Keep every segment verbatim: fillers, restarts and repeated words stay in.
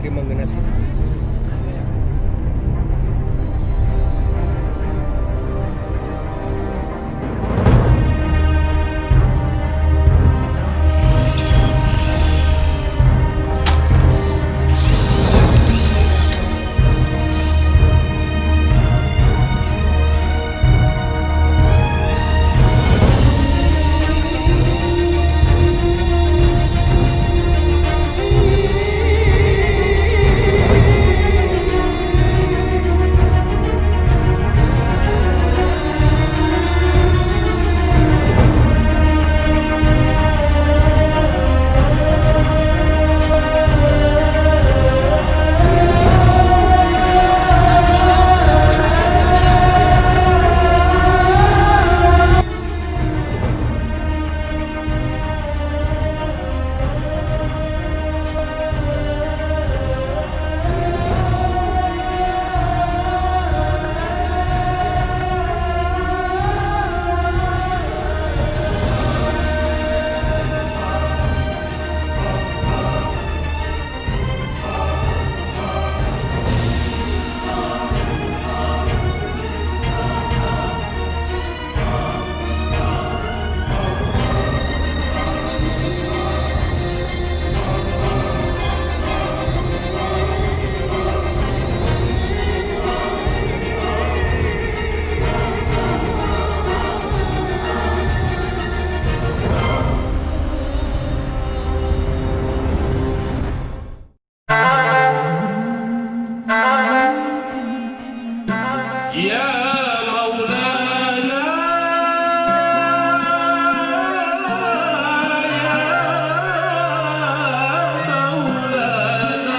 Memang kena sih. Ya Maulana, ya Maulana,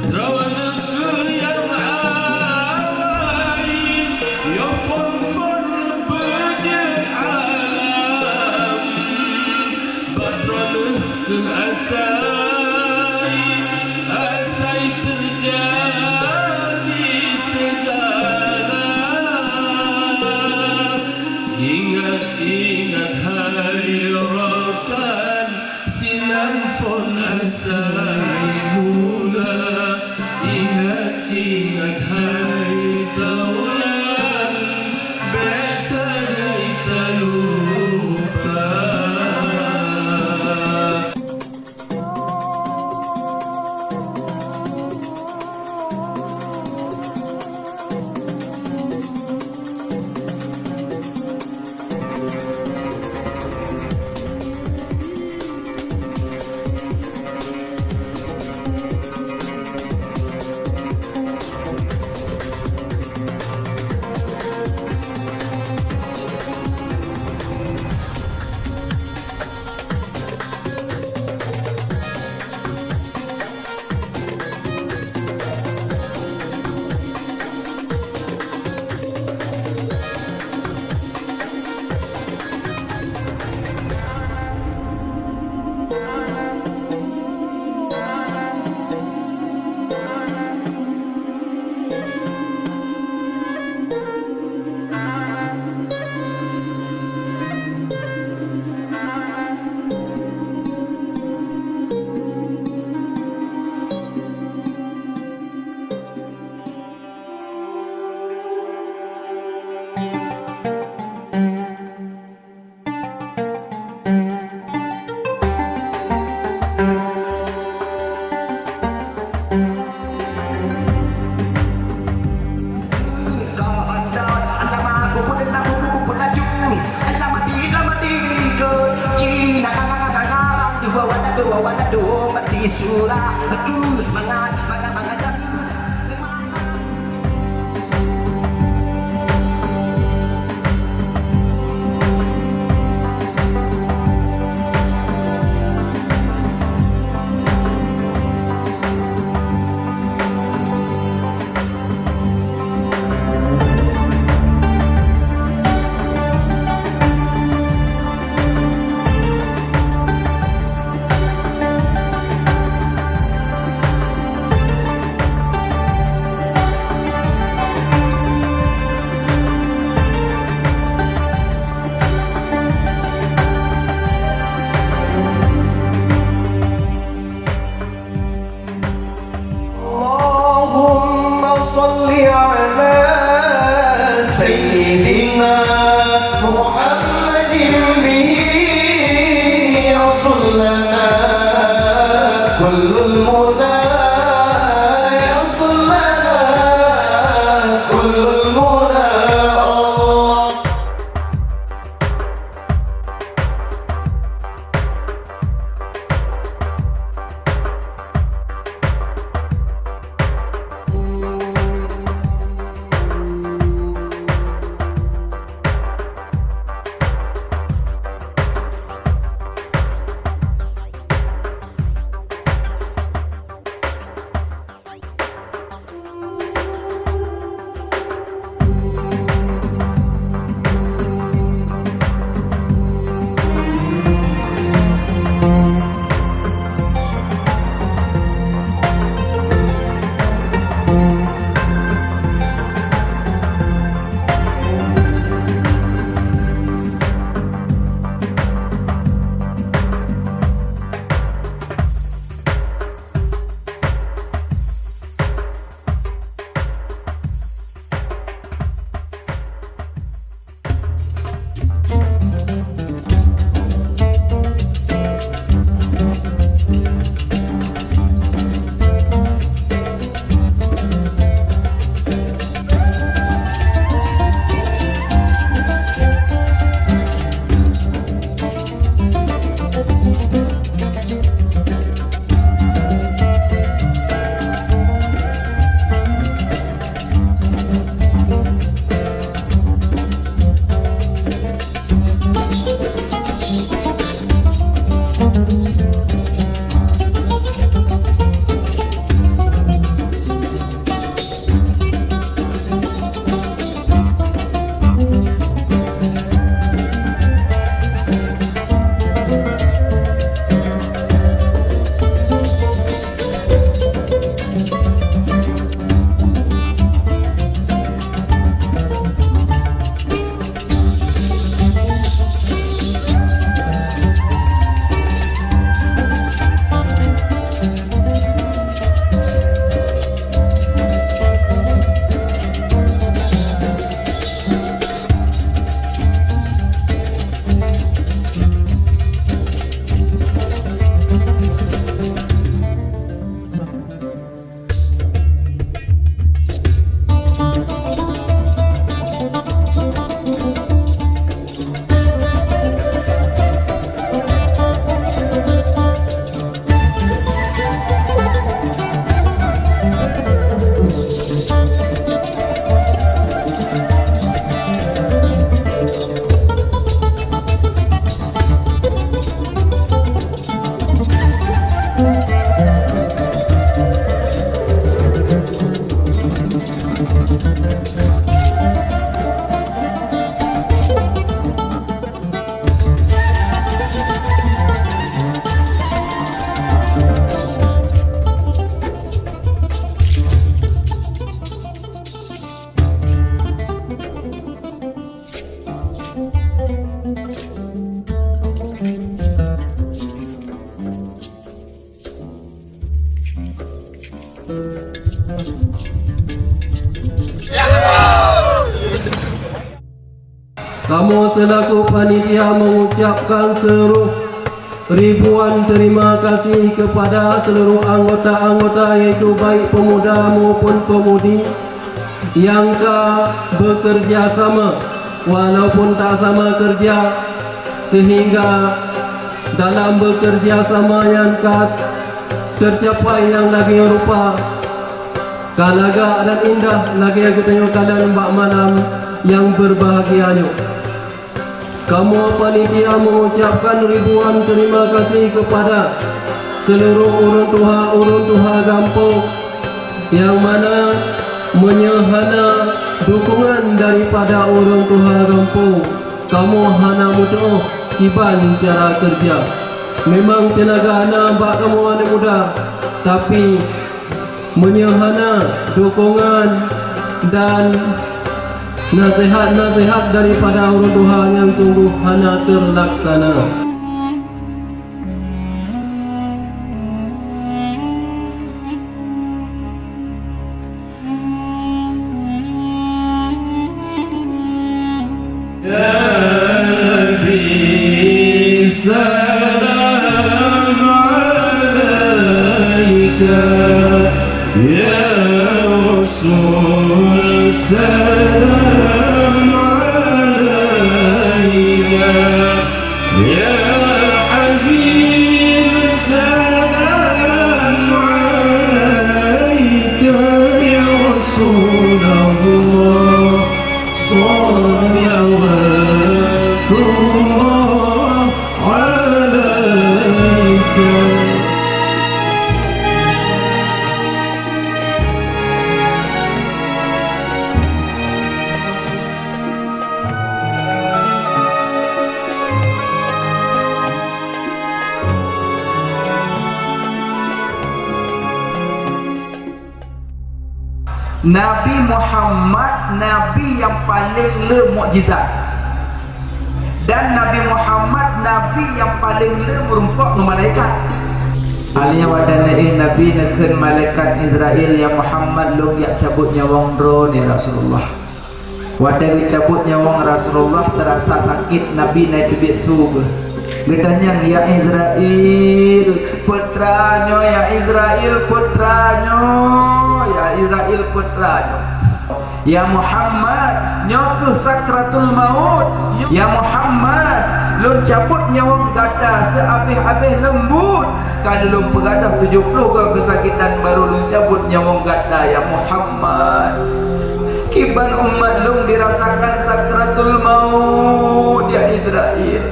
Droeneuh kheueh nyang awai, yoh phon-phon beujeuet alam. Bak Droeneuh kheueh asai, asai teujadi seugala. Ingat-ingat hai rokan, sinan phon asai mula. Ingat-ingat hai taulan, bék sagai talupa. كل المنى يصل لنا، كل المنى الله. Kamoe seulaku panitia mengucapkan seluruh ribuan terima kasih kepada seluruh anggota-anggota, yaitu baik pemuda maupun pemudi, nyang ka bekerja sama walaupun tak sama kerja, sehingga dalam bekerja sama nyan ka tercapai nyang lagée rupa, ka lagak dan indah lagée geutanyoe kalon bak malam nyang berbahagia nyoe. Kamoe panitia mengucapkan ribuan terima kasih kepada seluruh ureuëng tuha-ureuëng tuha gampông, nyang mana meunyoe hana dukungan daripada ureuëng tuha gampông, kamoe hana meutuoh kiban cara kerja. Memang teunaga hana bak kamoe aneuk muda, tapi meunyoe hana dukungan dan nasihat-nasihat daripada ureuëng tuha, nyan sungguh hana terlaksana. يا رسول سلام عليك، يا حبيب سلام عليك، يا رسول الله صلوات الله عليك. Nabi Muhammad nabi nyang paleng le mukjizat. Dan Nabi Muhammad nabi nyang paleng le meurumpok ngon malaikat. Alheuh watée neuéh Nabi neukheun malaikat Izrail, "Ya Muhammad, lôn jak cabot nyawöng droe, ya Rasulullah." Watée geucabot nyawöng Rasulullah, teurasa sakét, Nabi na teubiet su beuh. Geutanyong, "Ya Izrail, peue teuma nyoe, ya Izrail, peue teuma nyoe, ya Izrail, peue teuma nyoe?" "Ya Muhammad, nyoe kheueh sakratul maut. Ya Muhammad, lôn cabot nyawöng gata seuabéh-abéh leumbut. Ka lôn peugadôh tujoh ploh goe keusakitan, barô lôn cabot nyawöng gata, ya Muhammad." Kiban umat lôn dirasakan sakratul maut, ya Izrail.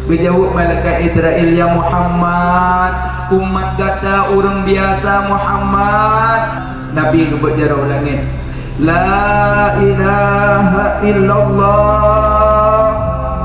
Geujaweueb malaikat Izrail, "Ya Muhammad, umat gata ureuëng biasa, Muhammad." Nabi geubeuet jaroe u langét, "La ilaha illallah.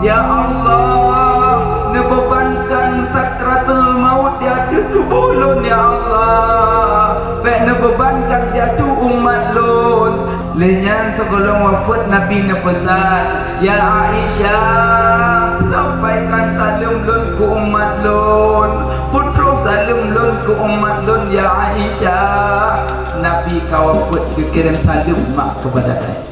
Ya Allah, neubeubankan sakratul maut di ateueh tuboh lôn, ya Allah. Bék neubeubankan di ateueh umat lôn." Lheueh nyan sigohlom wafeuet Nabi neupeusan, "Ya Aisyah, sampaikan saleuem lôn keu umat lôn. Peutrôh saleuem lôn keu umat lôn, ya Aisyah." Nabi ka wafeuet geukirém saleuem mak keupada gata.